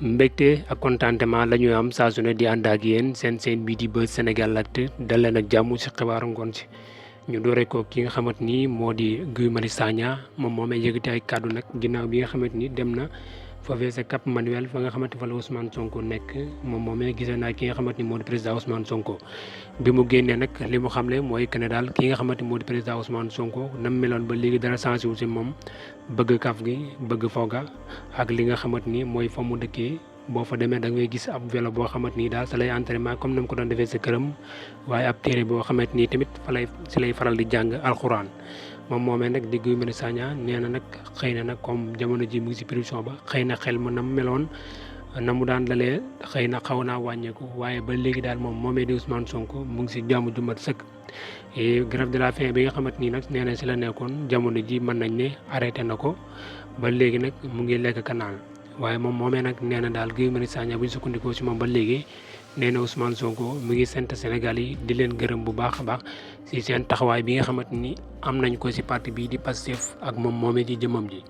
mbégte ak contentement la ñuy am saa su ne di ànd ak yéen seen bii di Buzz Sénégalactu dal leen ak jàmm ci xibaaru ngoon si ñu doore ko ki nga xamante ni moo di Guy Marius Sagna moom moomee yëkkati ay kàddu nag ginnaaw bi nga xamante ni dem na foofee sa Cap Manuel fa nga xamante fa la Ousmane Sonko nekk moom moomee gisee naa ki nga xamante ni moo di président Ousmane Sonko bi mu génnee nag li mu xamle mooy que ne daal ki nga xamante ni moo di président Ousmane Sonko nam meloon ba léegi dara changé wu si moom bëgg kaf gi bëgg fooga ak li nga xamante ni mooy fa mu dëkkee boo fa demee da ngay gis ab vélo boo xamante ni daal sa lay entraînement comme na mu ko doon defee sa këram waaye ab téere boo xamante ni tamit si lay faral di jàng alxuraan moom moomee nag di Guy Marius Sagna nee na nag xëy na nag comme jamono ji mu ngi si prison ba xëy na xel mu na mu meloon na mu daan dalee xëy na xaw naa wàññeeku waaye ba léegi daal moom moomee di Ousmane Sonko mu ngi si jàmm ju mat sëkk. grève de la faim bi nga xamante ni nag nee na si la nekkoon jamono ji mën nañ ne arrêté na ko ba léegi nag mu ngi lekk kanaan waaye moom moomee nag nee na daal Guy Marius Sagna bu ñu sukkandikoo si moom ba léegi nee na Ousmane Sonko mu ngi sant Sénégal yi di leen gërëm bu baax a baax si seen taxawaay bi nga xamante ni am nañ ko si parti bii di Pastef ak moom moomee ci jëmmam ji.